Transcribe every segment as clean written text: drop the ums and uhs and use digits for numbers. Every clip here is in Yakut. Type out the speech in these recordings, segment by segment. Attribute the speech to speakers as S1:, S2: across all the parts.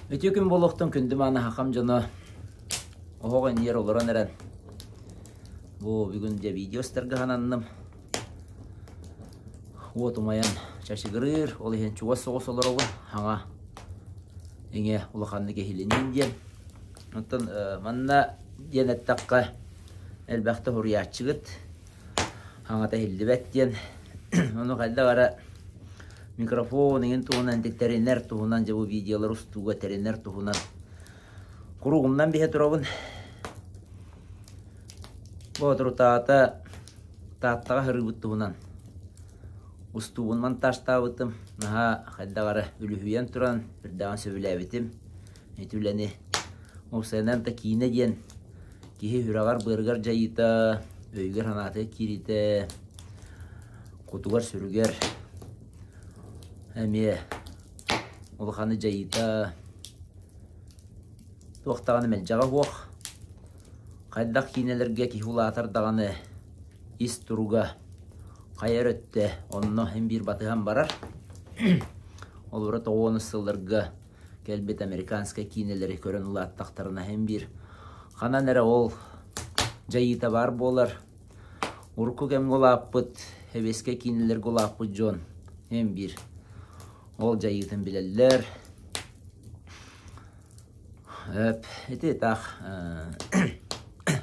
S1: Үтүө күн буолуохтун күндү мааны хахам дьоно оһох иннигэр олорон эрэн бу бүгүн дьэ видео устарга сананным. Уот умайан чачыгырыыр, ол иһин чугас соҕус олоробун, хаҥа иҥэ улаханнык иһилиниин диэн. Оттон манна диэн эттэххэ элбэхтэ суруйааччыгыт хаҥата иһиллибэт диэн. Ону хайдах эрэ микрофон иҥин туһунан тэринэр туһунан дьэ бу видеолар устууга тэринэр туһунан куругумнан биһэ турабын. Боотурутаата Тааттаҕа сырыыбыт туһунан устуубун монтажтаабытым. Наһаа хайдах эрэ үлүһүйэн туран үрдээҕин сөбүлээбитим. Ити үлэни уопсайынан да киинэ диэн киһи сүрэҕэр-быарыгар дьайыыта, өйүгэр-санаатыгар киириитэ, кутугар-сүрүгэр эмиэ улаханы дьайыыта туох даҕаны мэлдьэҕэ суох. Хайдах киинэлэргэ киһи улаатар даҕаны ис туруга хайа эрэ өттө онно син биир батыһан барар. Олоро тоҕуонус сылларга кэлбит американскай киинэлэри көрөн улааттахтарына син биир ханан эрэ ол дьайыыта баар буолар. Урукку кэмҥэ улааппыт, сэбиэскэй киинэлэргэ улааппыт дьон син биир ол дьайыытын билэллэр. Эп, ити таах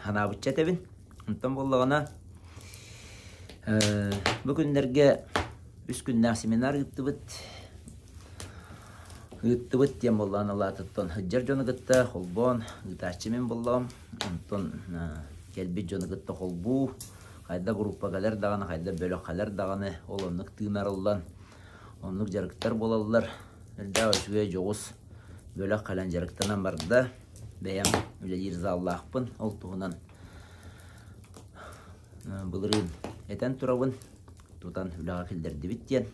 S1: ханаабычча этэбин. Онтон буоллаҕына бу күннэргэ үс күннээх семинар ыыттыбыт. Ыыттыбыт диэн буоллаҕына улаатыттан сылдьар дьону кытта холбоон ыытааччы мин буоллаҕым. Онтон кэлбит дьону кытта холбуу, хайда группа кэлэр даҕаны, хайда бөлөх кэлэр даҕаны, ол оннук тыынарыллан, оннук дьарыктар буолаллар. Элбэх үчүгэй дьоҕус бөлөх кэлэн дьарыктанан барда. Бэйэм үлэлиир заллаахпын, ол туһунан былырыын этэн турабын, тутан үлэҕэ киллэрдибит диэн.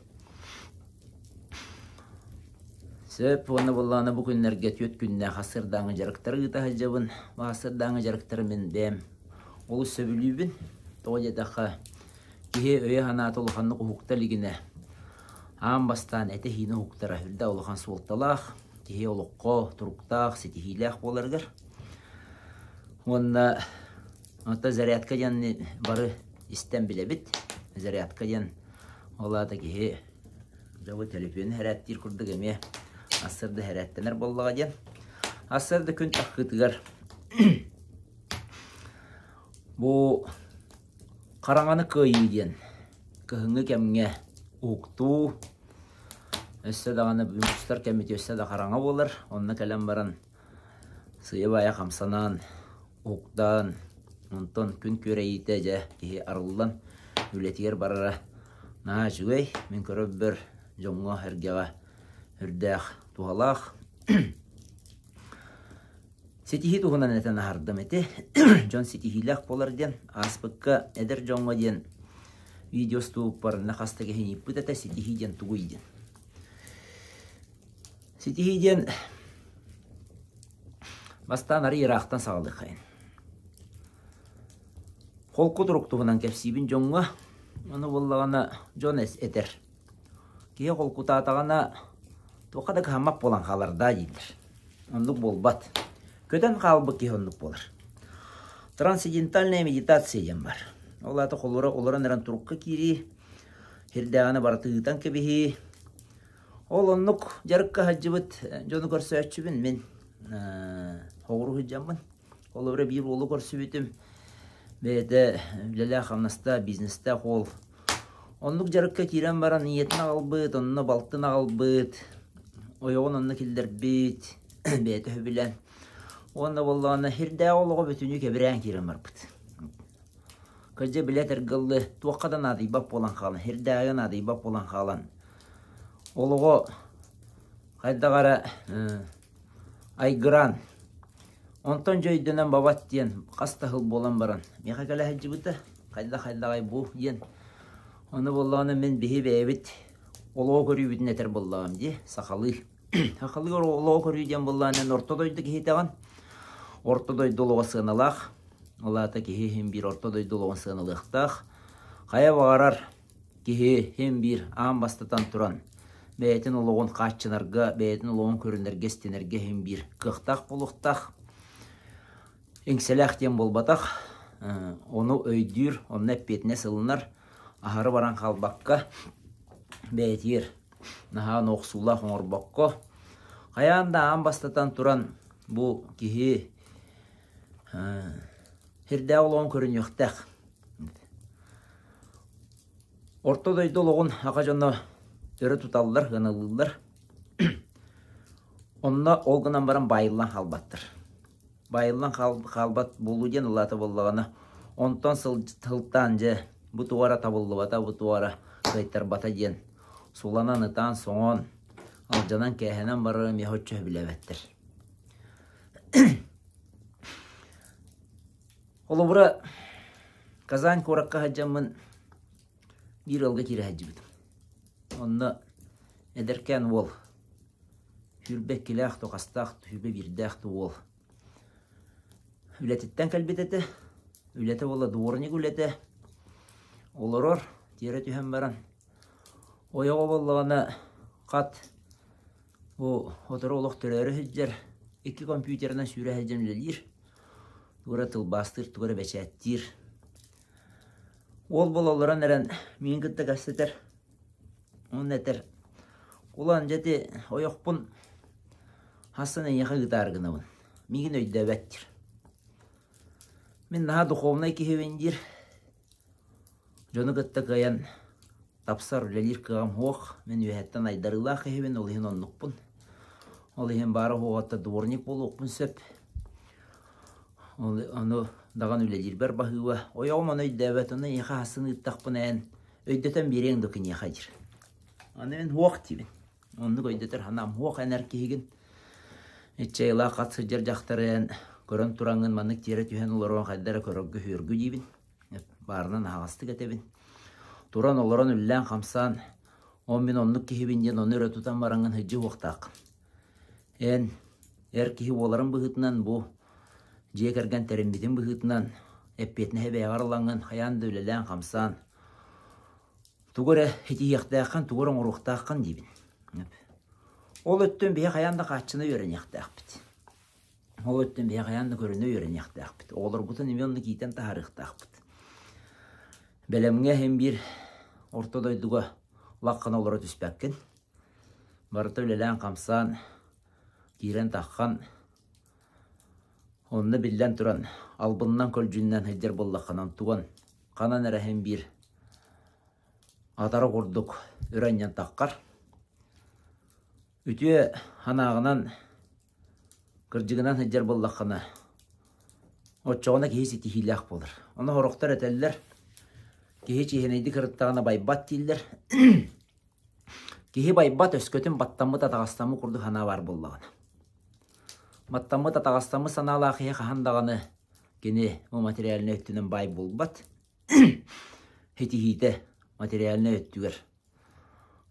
S1: Сөп уонна буоллаҕына бу күннэргэ түөрт күннээх сарсыардааҥҥы дьарыктары ыыта сылдьабын. Бу сарсыардааҥҥы дьарыктары мин бэйэм олус сөбүлүүбүн. Тоҕо диэтэххэ, киһи өйө-санаата улаханнык уһукта илигинэ аан бастаан этэ-сиинэ уһуктара үрдэ улахан суолталаах, киһи олоххо туруктаах, ситиһиилээх буоларыгар. Уонна оттон зарядка диэн бары истэн билэбит. Зарядка диэн ол аата киһи дьэ бу төлөпүөнү хэрээттиир курдук эмиэ ассырда хэрээттэнэр буоллаҕа диэн. Ассырда күн таххыытыгар бу хараҥаны кыайыы диэн кыһыҥҥы кэмҥэ уһуктуу өссө даҕаны устар кэммит өссө да хараҥа буолар. Онно кэлэн баран сыыйа-баайа хамсанан уһуктаан, онтон күн күөрэйиитэ дьэ киһи арыллан үлэтигэр барара наһаа үчүгэй. Мин көрөрбөр дьоҥҥо-сэргэҕэ сүрдээх туһалаах. Ситиһии туһунан этэн аһардым ити. Дьон ситиһиилээх буолар диэн ааспыкка эдэр дьоҥҥо диэн видео устубуппар хас да киһи ыйыппыт этэ ситиһии диэн тугуй диэн. Ситиһии диэн Бастаан арый ыраахтан саҕалыаххайын. Холку турук туһунан кэпсиибин дьоҥҥо. Ону буоллаҕына дьон этэр. Киһи холкутаатаҕына туохха да кыһаммат буолан хаалар даа дииллэр. Оннук буолбат. Көтөн хаалбыт киһи оннук буолар. Трансцендентальная медитация диэн бар. Ол аата холура олорон эрэн турукка киирии, сирдээҕини барыта ыытан кэбиһии, Ол оннук дьарыкка сылдьыбыт дьону көрсөөччүбүн мин соҕуруу сылдьаммын. Холобура биир уолу көрсүбүтүм. Бэйэтэ үлэлээх-хамнастаах, бизнестээх уол. Оннук дьарыкка киирэн баран ийэтин аҕалбыт, онно балтын аҕалбыт, ойоҕун онно киллэрбит, бэйэтэ сөбүлээн. Уонна буоллаҕына сирдээҕи олоҕо бүтүннүү кэбирээн киирэн барбыт. Кырдьа билэ тыргыллы туохха да наадыйбат буолан хаалан, сирдээҕигэ наадыйбат буолан хаалан, олоҕо хайдах эрэ айгыраан, онтон дьэ өйдөнөн бабат диэн хас да сыл буолан баран миэхэ кэлэ сылдьыбыта, хайдах-хайдаҕай бу диэн. Ону буоллаҕына мин биһи бэйэбит олоҕу көрүүбүтүн этэр буоллаҕым дии, сахалыы. Сахалыы олоҕу көрүү диэн буоллаҕына орто дойду киһитэҕин. Орто дойду олоҕо сыаналаах. Ол аата киһи иһин биир орто дойду олоҕун сыаналыахтаах. Хайа баҕарар киһи иһин биир аан бастатан туран. бэйэтин олоҕун хааччынарга, бэйэтин олоҕун көрүнэргэ, истинэргэ иһин биир кыахтаах буолуохтаах. Иҥсэлээх диэн буолбатах, ону өйдүүр, онно эппиэтинэс ылынар, аһары баран хаалбакка, бэйэтигэр наһаа охсуулаах оҥорбокко, хайаан да аан бастатан туран бу киһи сирдээх олоҕун көрүнүөхтээх. Орто дойду олоҕун аҕа дьоно өрө туталлар, ыаналыыллар. Онно ол гынан баран баайыллан хаалбаттар. Баайыллан хаалбат буолуу диэн улаата буоллаҕына, онтон сылтаан дьэ бу туора табыллыбата, бу туора кыайтарбата диэн суланан, ытаан, соҥоон, алдьанан-кээһэнэн барара эмиэ соччо сөбүлээбэттэр. Холобура, Казань куоракка сылдьаммын биир ыалга киирэ сылдьыбытым. Онно эдэркээн уол, 22-лээх тохастаах, 21-дээх да уол үлэтиттэн кэлбит этэ. Үлэтэ буолла дворник үлэтэ. Олорор, тиэрэ түһэн баран, ойоҕо буоллаҕына хат бу сотору олох төрөөрү сылдьар, икки компьютерынан сүүрэ сылдьан үлэлиир. Тугу эрэ тылбаастыыр, тугу эрэ бэчээттиир. Уол буола олорон эрэн миигин кытта кэпсэтэр. Уонна этэр, Кулан, дьэ ити ойохпун хассан эйиэхэ ыытаары гынабын. Миигин өйдөөбөт диир. Мин наһаа духовнай киһибин диир. Дьону кытта кыайан тапсар, үлэлиир кыаҕым суох. Мин үөһэттэн айдарыылаах киһибин, ол иһин оннукпун. Ол иһин баара суоҕуттан дворник буолуохпун сөп. Ол ону даҕаны үлэлиирбэр баһыыба. Ойоҕум ону өйдөөбөт, ону эйиэхэ хасын ыыттахпына эн өйдөтөн биэриэҥ дуо киниэхэ диир. Аны мин суох диибин. Оннук өйдөтөр санаам суох эн эр киһигин. Иччэйлаах хат сылдьар дьахтары эн көрөн тураҥҥын маннык тиэрэ түһэн олорон хайда эрэ көрөргө үһүөргү диибин. Баарынан аһаҕастык этэбин. Туран олорон үллээн-хамсаан, ол мин оннук киһибин диэн ону өрө тутан бараҥҥын сылдьыы уохтааххын. Эн эр киһи буоларын быһыытынан бу дьиэ кэргэн тэриммитин быһыытынан эппиэтинэһи бэйэҕэр ылаҥҥын хайаан да үлэлээн-хамсаан тугу эрэ ситиһиэхтээххин, тугу эрэ оҥоруохтааххын диибин. Ол өттүн биһи хайаан да хааччына үөрэниэхтээхпит. Ол өттүн биһи хайаан да көрүнэ үөрэниэхтээхпит. Оҕолорбутун эмиэ оннук иитэн таһаарыахтаахпыт. Бэлэмҥэ иһин биир орто дойдуга лаххана олоро түспэккин. Барыта үлэлээн-хамсаан, киирэн-таххан, онно биллэн туран, албынынан-көлдьүнүнэн сылдьар буоллаххына, онтугун ханан эрэ иһин биир атара курдук өрө анньан таххар. Үтүө санааҕынан Кырдьыгынан сылдьар буоллаххына, оччоҕуна киһи ситиһиилээх буолар. Ону сорохтор этэллэр, киһи чиэһинэйдик ырыттаҕына байбат дииллэр. Киһи байбат өскөтүн баттаммыт атаҕастаммыт курдук санаа баар буоллаҕына. Баттаммыт атаҕастаммыт санаалаах киһи хаһан даҕаны кини бу материальнай өттүнэн баай буолбат. Ситиһиитэ материальнай өттүгэр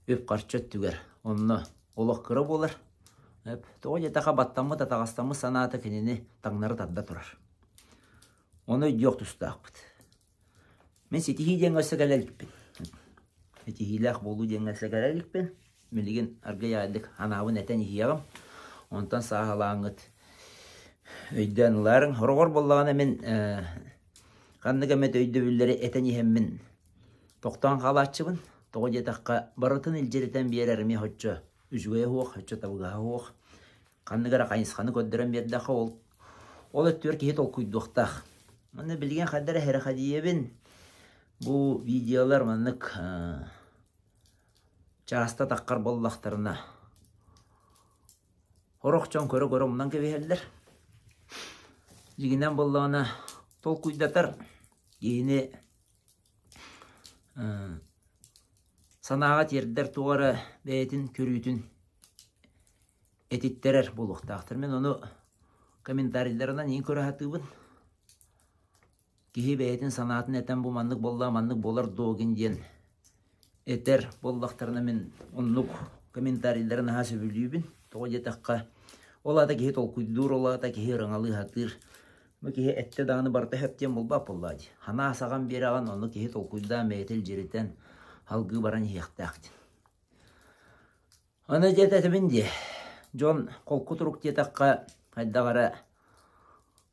S1: үп-харчы өттүгэр онно олох кыра буолар. Тоҕо диэтэххэ баттаммыт, атаҕастаммыт санаата кинини таҥнары тарда турар. Ону өйдүөх тустаахпыт. Мин ситиһии диэҥҥэ өссө кэлэ иликпин. Ситиһиилээх буолуу диэҥҥэ өссө кэлэ иликпин. Билигин аргыый аайдык анаабын этэн иһиэҕим. Онтон сааһылааҥҥыт өйдөөн ылаарыҥ. Хороҕор буоллаҕына мин ханнык эмит өйдөбүллэри этэн иһэммин Тохтоон хаалааччыбын, тоҕо диэтэххэ, барытын илдьиритэн биэрэр эмиэ соччо үчүгэйэ суох, соччо табыгаһа суох. Ханнык эрэ хайысханы көрдөрөн биэрдэххэ, ол ол өттүгэр киһи толкуйдуохтаах. Манна билигин хайда эрэ сэрэхэдийэбин. Бу видеолар маннык чааста таххар буоллахтарына, сорох дьон көрө-көрө умнан кэбиһэллэр. Дьиҥинэн буоллаҕына, толкуйдатар киһини Санааҕа тиэрдэр туох эрэ бэйэтин көрүүтүн этиттэрэр буолуохтаахтар. Мин ону комментарийдарынан иин көрө сатыыбын. Киһи бэйэтин санаатын этэн бу маннык буолла, маннык буолар дуо гин диэн этэр буоллахтарына мин оннук комментарийдары наһаа сөбүлүүбүн. Тоҕо диэтэххэ, ол аата киһи толкуйдуур, ол аата киһи ырыҥалыы сатыыр. Бу киһи эттэ даҕаны барыта сөп диэн буолбат буоллаа дии. Санаа саҕан биэрэҕин, ону киһи толкуйдаан бэйэтэ илдьиритэн салгыы баран иһиэхтээх диэн. Аны дьэ этэбин дии, дьон холку турук диэтэххэ хайдах эрэ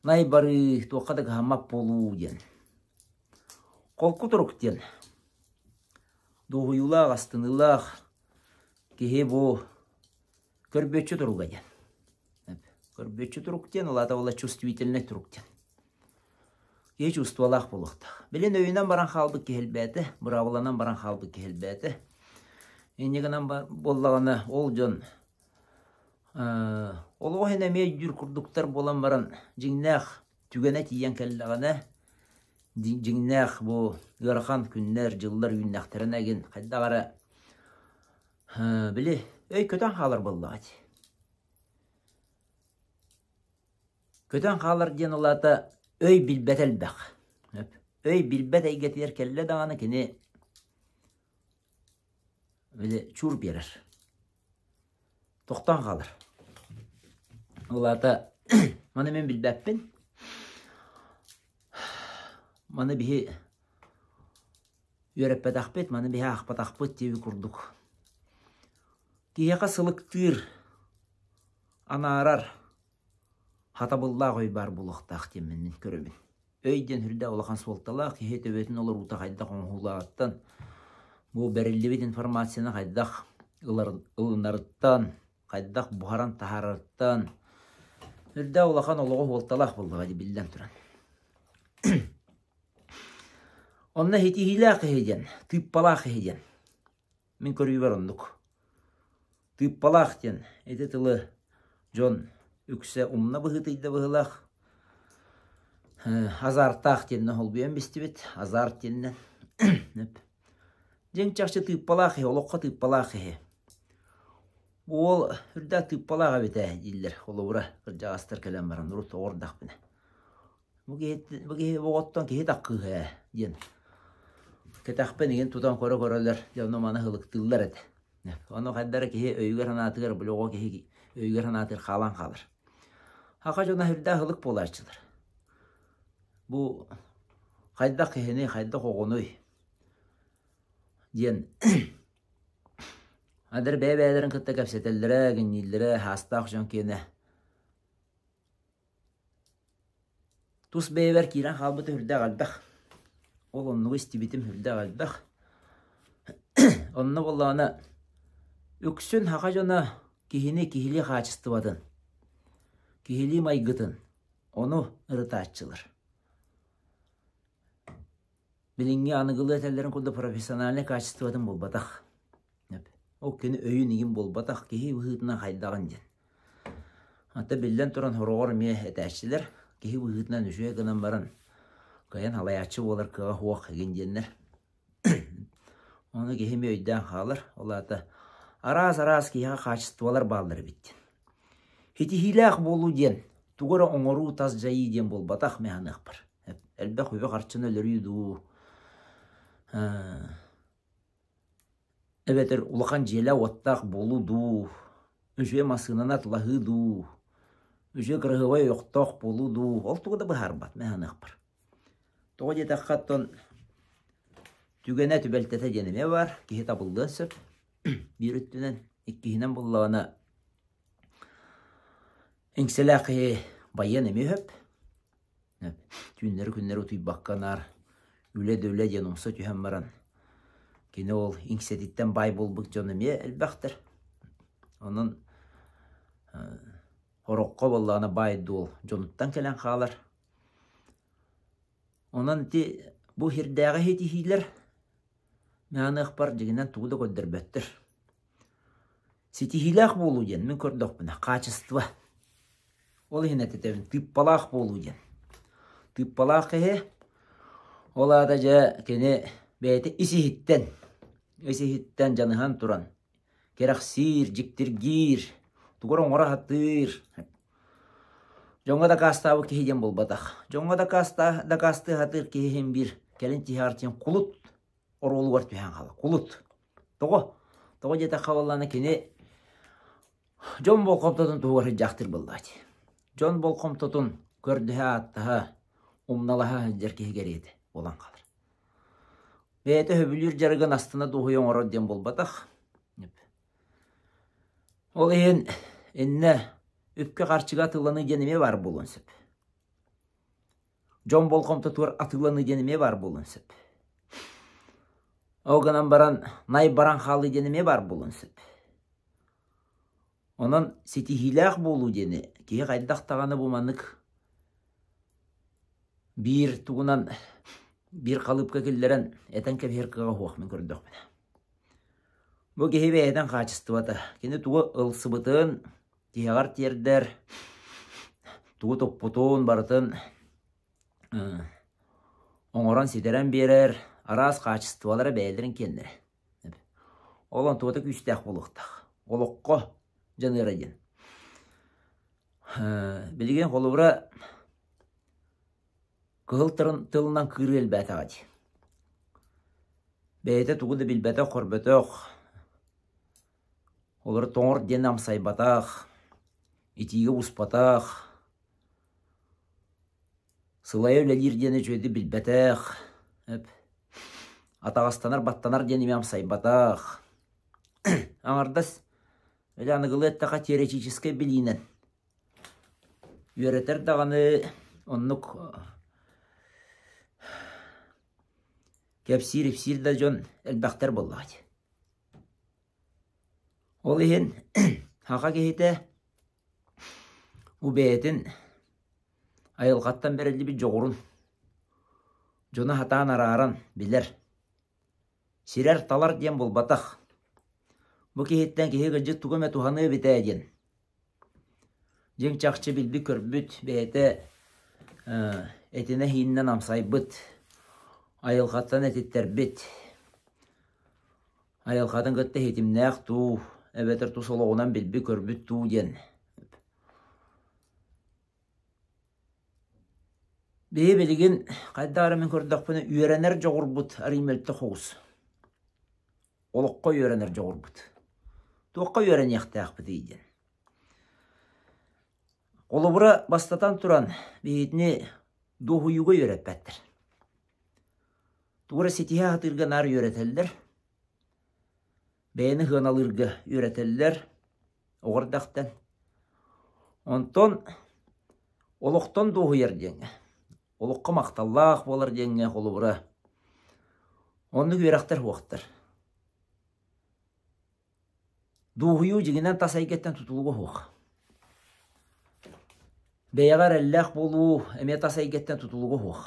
S1: най барыы, туохха да кыһаммат буолуу диэн. Холку турук диэн дуоһуйуулаах, астыныылаах киһи бу көрбүөччү туруга диэн. Көрбүөччү турук диэн, ол аата буолла чувствительный турук диэн. Киһи чувстволаах буолуохтаах. Билин өйүнэн баран хаалбыт киһи элбээтэ, быраабыланан баран хаалбыт киһи элбээтэ. Инньэ гынан буоллаҕына, ол дьон олоҕу иһин эмиэ өйдүүр курдуктар буолан баран, дьиҥнээх түгэнэ тиийэн кэллэҕинэ, дьиҥнээх бу ыарахан күннэр, дьыллар үүннэхтэринэ игин хайдах эрэ били өй көтөн хаалар буоллаҕа дии. Көтөн хаалар диэн ол аата өй билбэт элбэх. Өй билбэт эйгэтигэр кэллэ даҕаны кини били чуур биэрэр. Тохтоон хаалар. Ол аата маны мин билбэппин. Маны биһи үөрэппэтэхпит, маны биһи аахпатахпыт диэби курдук. Киһиэхэ сылыктыыр, анаарар хатабыллаах өй баар буолуохтаах диэммин мин көрөбүн. Өй диэн сүрдээх улахан суолталаах, киһи төбөтүн олоруута хайдах оҥоһуулааҕыттан, бу бэриллибит информацияны хайдах ылынарыттан, хайдах буһаран таһаарарыттан сүрдээх улахан олоҕу суолталаах буоллаҕа дии биллэн туран. Онно ситиһиилээх киһи диэн, тыыппалаах киһи диэн. Мин көрүүбэр оннук. Тыыппалаах диэн ити тылы дьон үксэ умна быһыытыйда быһыылаах. Азартаах диэннэ холбуйан бистибит. Азарт диэннэ. Дьиҥ чахчы тыыппалаах киһи, олоххо тыыппалаах киһи. Уол үрдээх тыыппалаах эбит ээ дииллэр. Холобура, кырдьаҕастар кэлэн баран урут оҕордахпына. Бу киһи, бу киһи оҕоттон киһи таккыыһа ээ диэн кэтэхпин игин тутан көрө-көрөлөр дьэ ону маны ылыктыыллар этэ. Ону хайдах эрэ киһи өйүгэр-санаатыгар били оҕо киһи өйүгэр-санаатыгар хаалан хаалар. Саха дьоно сүрдээх ылык буолааччылар. Бу хайдах киһини, хайдах оҕонуй диэн адыр бэйэ-бэйэлэрин кытта кэпсэтэллэрэ, гиннииллэрэ, хаастаах дьон киэнэ Тус бэйэбэр киирэн хаалбыта сүрдээх элбэх. Ол оннугу истибитим сүрдээх элбэх. Онно буоллаҕына үксүн саха дьоно киһини киһилии хаачыстыбатын, киһилии майгытын ону ырытааччылар. Билиҥҥи аныгылыы этэллэрин курдук профессиональнай качествотын буолбатах. Ол кини өйүн игин буолбатах, киһи быһыытынан хайдаҕын диэн. Ата биллэн туран сороҕор эмиэ этээччилэр киһи быһыытынан үчүгэй гынан баран кыайан халайааччы буолар кыаҕа суох игин диэннэр. Ону киһи эмиэ өйдөөн хаалар. Ол аата араас-араас киһиэхэ хаачыстыбалар бааллар эбит диэн. Ситиһиилээх буолуу диэн тугу эрэ оҥоруу тас дьайыы диэн буолбатах мин саныахпар. Элбэх үбү-харчыны өлөрүү дуу, Эбэтэр улахан дьиэлээх-уоттаах буолуу дуу, үчүгэй массыынаны атылаһыы дуу, үчүгэй кыраһыабай ойохтоох буолуу дуу, ол тугу да быһаарбат мин саныахпар. Тоҕо диэтэххэ, оттон түгэнэ түбэлтэтэ диэн эмиэ баар, киһи табыллыан сөп биир өттүнэн, иккиһинэн буоллаҕына иҥсэлээх киһи байыан эмиэ сөп. Түүннэри-күннэри утуйбакка наар үлэ да үлэ диэн умса түһэн баран, кини ол иҥсэтиттэн баай буолбут дьон эмиэ элбэхтэр. Онон ороххо буоллаҕына баай-дуол дьонуттан кэлэн хаалар. Онон ити бу сирдээҕи ситиһиилэр мааныахпар дьиҥинэн тугу да көрдөрбөттөр. Ситиһиилээх буолуу диэн мин көрдөхпүнэ хаачыстыба. Ол иһин этэбин тыыппалаах буолуу диэн. Тыыппалаах киһи ол аата дьэ кини бэйэтэ ис-иһиттэн, ис-иһиттэн дьаныһан туран кэрэхсиир, дьиктиргиир, тугу эрэ оҥоро сатыыр. Дьоҥҥо дакаастаабыт киһи диэн буолбатах. Дьоҥҥо дакаастыы сатыыр киһи иһин биир кэлин тиһэҕэр диэн кулут оруолугар түһэн хаалар. Кулут. Тоҕо? Тоҕо диэтэххэ буоллаҕына кини дьон болҕомтотун туһугар сылдьаахтыыр буоллаҕа дии. Дьон болҕомтотун көрдөһө-ааттаһа, умналаһа сылдьар киһи кэриэтэ буолан хаалар. Бэйэтэ сөбүлүүр дьарыгын астына дуоһуйа оҥорор диэн буолбатах. Ол иһин иннэ үпкэ-харчыга атыыланыы диэн эмиэ баар буолуон сөп. Дьон болҕомтотугар атыыланыы диэн эмиэ баар буолуон сөп. Ол гынан баран най баран хаалыы диэн эмиэ баар буолуон сөп. Онон ситиһиилээх буолуу диэни киһи хайдах даҕаны бу маннык биир тугунан биир халыыпка киллэрэн этэн кэбиһэр кыаҕа суох мин көрдөхпүнэ. Бу киһи бэйэтин хаачыстыбата. Кини тугу ылсыбытын тиһэҕэр тиэрдэр, тугу туппутун барытын оҥорон ситэрэн биэрэр, араас хаачыстыбалара бэйэлэрин киэннэрэ. Ол онтуота күүстээх буолуохтаах. Олоххо дьаныара диэн. Билигин холобура кыһыл тылынан кыырыы элбээтэҕэ дии. Бэйэтэ тугу да билбэтэх-көрбөтөх, олору тоҥор диэн амсайбатах, итиигэ буспатах, сылайа үлэлиир диэн үчүгэйдик билбэтэх, атаҕастанар, баттанар диэн эмиэ амсайбатах. Аҥардас били аныгылыы эттэххэ теоретическай билиинэн үөрэтэр даҕаны оннук кэпсиир-ипсиир да дьон элбэхтэр буоллаҕа дии. Ол иһин саха киһитэ бу бэйэтин айылҕаттан бэриллибит дьоҕурун дьону сатаан арааран билэр, сирэр-талар диэн буолбатах. Бу киһиттэн киһи кырдьык тугу эмэ туһаныа эбит ээ диэн Дьиҥ-чахчы билбит-көрбүт, бэйэтэ этинэ-иһиинэн амсайбыт, айылҕаттан этиттэрбит, айылҕатын кытта ситимнээх дуу, эбэтэр тус олоҕунан билбит-көрбүт дуу диэн. Биһи билигин хайдах эрэ мин көрдөхпүнэ үөрэнэр дьоҕурбут арыый мөлтөх оҕус. Олоххо үөрэнэр дьоҕурбут. Туохха үөрэниэхтээхпитий диэн. Холобура, бастатан туран, биһигини дуоһуйууга үөрэппэттэр. Тугу эрэ ситиһэ сатыырга наар үөрэтэллэр. Бэйэни сыаналыырга үөрэтэллэр оҕо эрдэхтэн. Онтон олохтон дуоһуйар диэҥҥэ, олоххо махталлаах буолар диэҥҥэ холобура, оннук үөрэхтэр суохтар. Дуоһуйуу дьиҥинэн тас эйгэттэн тутулуга суох. Бэйэҕэ эрэллээх буолуу эмиэ тас эйгэттэн тутулуга суох.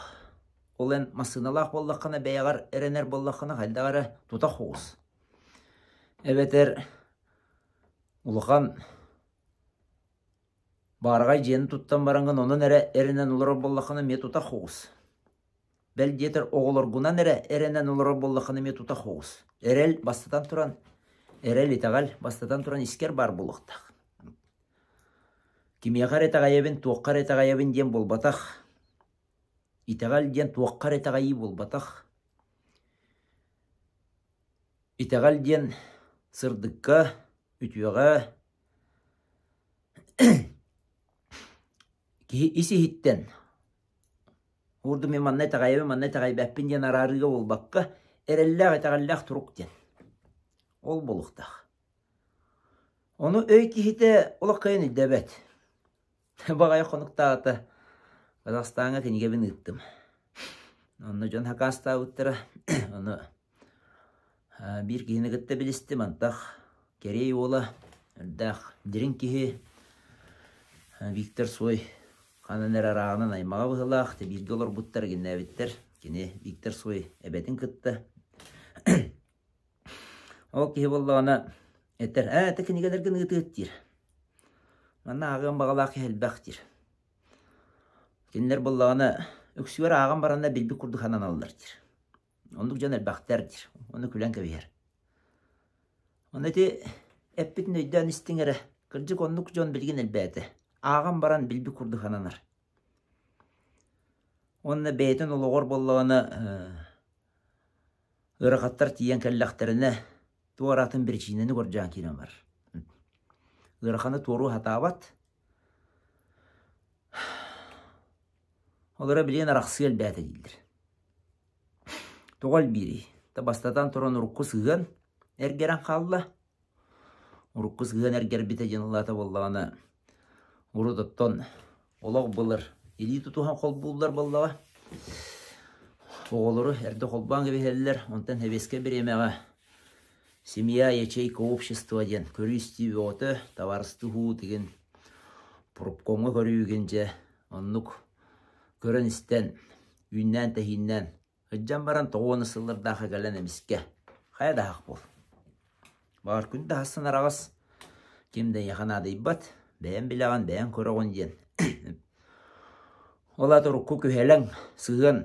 S1: Ол эн массыыналаах буоллаххына, бэйэҕэр эрэнэр буоллаххына, хайдах эрэ тутах оҕус. Эбэтэр улахан баараҕай дьиэни туттан бараҥҥын онон эрэ эрэнэн олорор буоллаххына эмиэ тутах оҕус. Бэл диэтэр оҕолоргунан эрэ эрэнэн олорор буоллаххына эмиэ тутах оҕус. Эрэл бастатан туран, эрэл итэҕэл бастатан туран искэр баар буолуохтаах. Кимиэхэ эрэ итэҕэйэбин, туохха эрэ итэҕэйэбин диэн буолбатах. Итэҕэл диэн туохха эрэ итэҕэйии буолбатах. Итэҕэл диэн сырдыкка, үтүөҕэ, киһи ис-иһиттэн Уурдум мин манна итэҕэйэбин, манна итэҕэйбэппин диэн араарыыга буолбакка, эрэллээх итэҕэллээх турук диэн. Ол буолуохтаах. Ону өй киһитэ олох кыайан өйдөөбөт. Баҕайы хонуктаата Казахстаҥҥа кинигэбин ыыттым. Онно дьон хакаастаабыттара. Ону биир киһини кытта билистим. Антах Кэриэй уола, элбэх дириҥ киһи Виктор Цой ханан эрэ арааҕынан аймаҕа быһыылаах, бииргэ олорбуттар, игиннээбиттэр. Кини Виктор Цой эбэтин кытта. Ол киһи буоллаҕына этэр, ээ, это кинигэлэргин ыытыыт диир. Манна ааҕыан баҕалаах киһи элбэх диир. Кинилэр буоллаҕына үксүгэр ааҕан бараннар билбит курдук сананаллар диир. Оннук дьон элбэхтэр диир. Ону күлэн кэбиһэр. Ону ити эппитин өйдөөн истиҥ эрэ. Кырдьык оннук дьон билигин элбээтэ. Ааҕан баран билбит курдук сананар. Уонна бэйэтин олоҕор буоллаҕына ыарахаттар тиийэн кэллэхтэринэ туох араатын биричиинэни көрдөөн киирэн барар. Ыараханы туоруу сатаабат. Олоро билигин арахсыы элбээтэ дииллэр. Тоҕо элбиирий? Бастатан туран урукку сыһыан эргэрэн хаалла. Урукку сыһыан эргэрбитэ диэн ыллаата буоллаҕына, урут оттон олох былыр илии тутуһан холбууллар буоллаҕа. Оҕолору эрдэ холбоон кэбиһэллэр, онтон сэбиэскэй бириэмэҕэ семья, ячейка общества диэн көрүү-истии бөҕөтө, табаарыстыһуу тигин профкомҥа көрүүгүн дьэ оннук көрөн-истэн, үүннээн-тэһииннээн Сылдьан баран 90 сыллардаахха кэлэн эмискэ хайа да аһах буол. Баҕар күн да аһассын араҕас, ким да эйиэхэ наадыйбат, бэйэҥ билэҕин, бэйэҥ көрөҕүн диэн. Ол аата урукку күһэлэҥ, сыһыан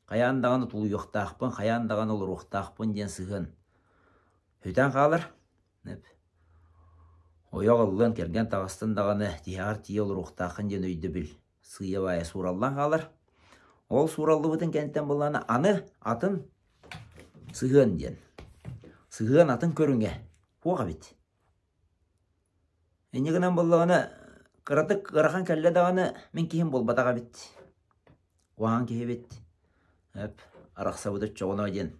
S1: хайаан даҕаны тулуйуохтаахпын, хайаан даҕаны олоруохтаахпын диэн сыһыан сүтэн хаалар. Ойох ыллыан, кэргэн таҕыстын даҕаны тиһэҕэр тиийэ олоруохтааххын диэн өйдөбүл сыыйа-баайа суураллан хаалар. Ол суураллыбытын кэнниттэн буоллаҕына аны атын сыһыан диэн. Сыһыан атын көрүҥэ туох эбит? Инньэ гынан буоллаҕына кыратык ыарахан кэллэ даҕаны мин киһим буолбатах эбит. Куһаҕан киһи эбит. Эп арахсабыт оччоҕуна диэн.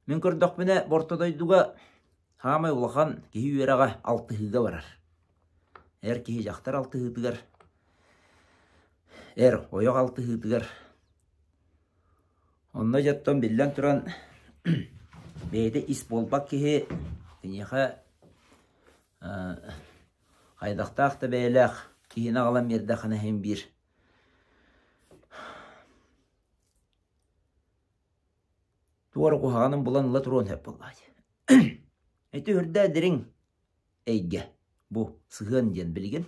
S1: Мин көрдөхпүнэ, Орто дойдуга саамай улахан киһи үөрэҕэ алтыһыыга барар. Эр киһи дьахтар алтыһыытыгар, эр ойох алтыһыытыгар. Онно дьоттон биллэн туран бэйэтэ ис буолбат киһи киниэхэ хайдахтаах да бэйэлээх киһини аҕалан биэрдэххинэ иһин биир Туора куһаҕанын булан ыла туруон сөп буоллаҕа дии. Ити үрдээ дириҥ эйгэ бу сыһыан диэн билигин.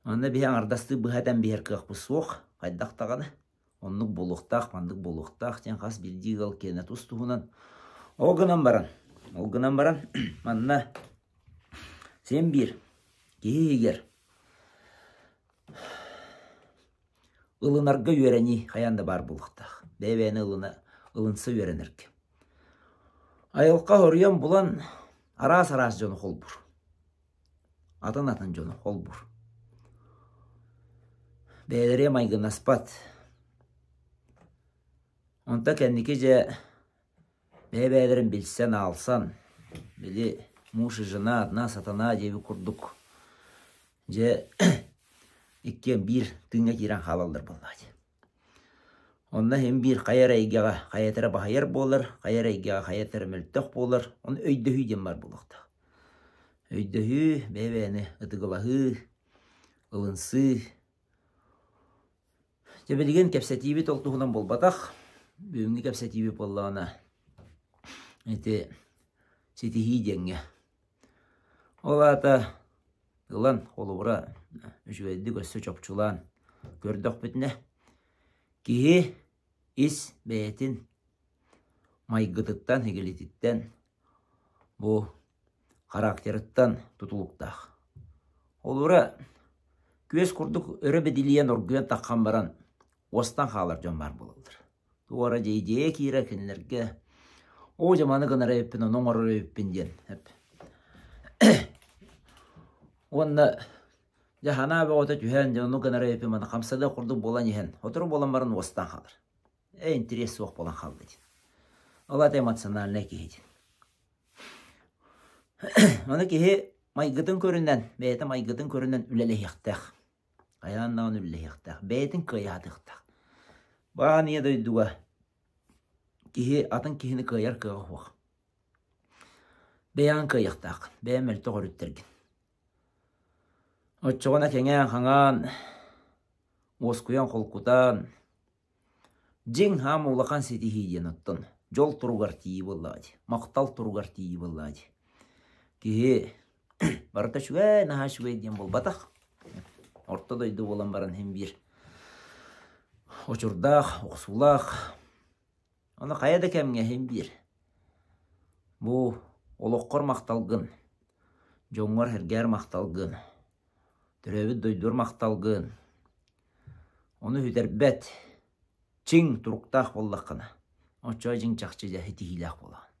S1: Манна биһи аҥардастыы быһа этэн биһэр кыахпыт суох, хайдах даҕаны. Оннук буолуохтаах, маннык буолуохтаах диэн хас биирдии ыал киэнэ тус-туһунан. Ол гынан баран, ол гынан баран манна син биир киһи иһигэр Ылынарга үөрэнии хайаан да баар буолуохтаах. Бэйэ-бэйэни ылына, ылынса үөрэнэргэ. Айылҕа хоруйан булан араас-араас дьону холбуур. Атын-атын дьону холбуур. Бэйэлэрэ майгынаспат. Онто кэнники дьэ бэйэ-бэйэлэрин билсэн, аалсан, били муж и жена, одна сатана диэбит курдук дьэ иккиэн биир тыыҥҥа киирэн хаалаллар буоллаҕа дии. Онно иһин биир хайа эрэ эйгэҕэ хайата эрэ баһыйар буолар, хайа эрэ эйгэҕэ хайата эрэ мөлтөх буолар. Ону өйдөһүү диэн баар буолуохтаах. Өйдөһүү, бэйэ-бэйэни ытыгылаһыы, ылынсыы. Дьэ билигин кэпсэтиибит ол туһунан буолбатах. Бүгүҥҥү кэпсэтиибит буоллаҕына ити ситиһии диэҥҥэ. Ол аата ылан, холобура, үчүгэйдик өссө чопчулаан көрдөхпүтүнэ, киһи ис бэйэтин майгытыттан, игилититтэн, бу характерыттан тутулуктаах. Холобура, күөс курдук өрө бэдилийэн оргуйан таххан баран уостан хаалар дьон баар буолаллар. Туора дьиэ киирэр кинилэргэ оо дьэ маны гынар эбиппин, ону оҥорор эбиппин диэн. Уонна дьэ санаа бөҕөтө түһэн, дьэ ону гынар эбиппин, маны хамсаныах курдук буолан иһэн, сотору буолан баран уостан хаалар. Э интэриэс суох буолан хаалла диэн. Ол аата эмоциональнай киһи диэн. Ону киһи майгытын көрүнэн, бэйэтэ майгытын көрүнэн үлэлэһиэхтээх. Хайаан даҕаны үлэлэһиэхтээх, бэйэтин кыайаатыахтаах. Баан ийэ дойдуга киһи атын киһини кыайар кыаҕа суох. Бэйэҕин кыайыахтааххын, бэйэҥ мөлтөх өрүттэргин. Оччоҕуна кэҥээн-хаҥаан, уоскуйан, холкутаан, Дьиҥ хаама улахан ситиһии диэн оттон дьол туругар тиийии буоллаҕа дии, махтал туругар тиийии буоллаҕа дии. Киһи барыта үчүгэй, наһаа үчүгэй диэн буолбатах. Орто дойду буолан баран иһин биир очурдаах, охсуулаах. Ону хайа да кэмҥэ иһин биир. Бу олоххор махталгын, дьоҥҥор-сэргээр махталгын, төрөөбүт дойдугар махталгын, Ону сүтэрбэт, чиҥ туруктаах буоллаххына, оччоҕо дьиҥ чахчы дьэ ситиһиилээх буолаҕын.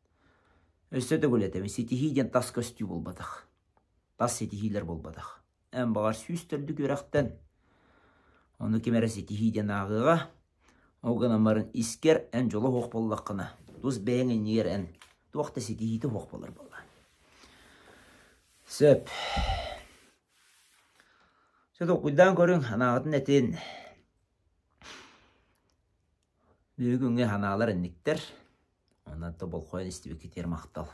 S1: Өссө төгүл этэбин, ситиһии диэн тас көстүү буолбатах. Тас ситиһиилэр буолбатах. Эн баҕар сүүс төрдүк үөрэхтэн, ону ким эрэ ситиһии диэн ааҕыаҕа, ол гынан баран искэр эн дьоло суох буоллаххына, Тус бэйэҥ иннигэр эн туох да ситиһиитэ суох буолар буолла. Сөп. Сөп толкуйдаан көрүҥ, санааҕытын этин. Бүгүҥҥү санаалар инниктэр. Онон тоболхойон истибиккитигэр махтал.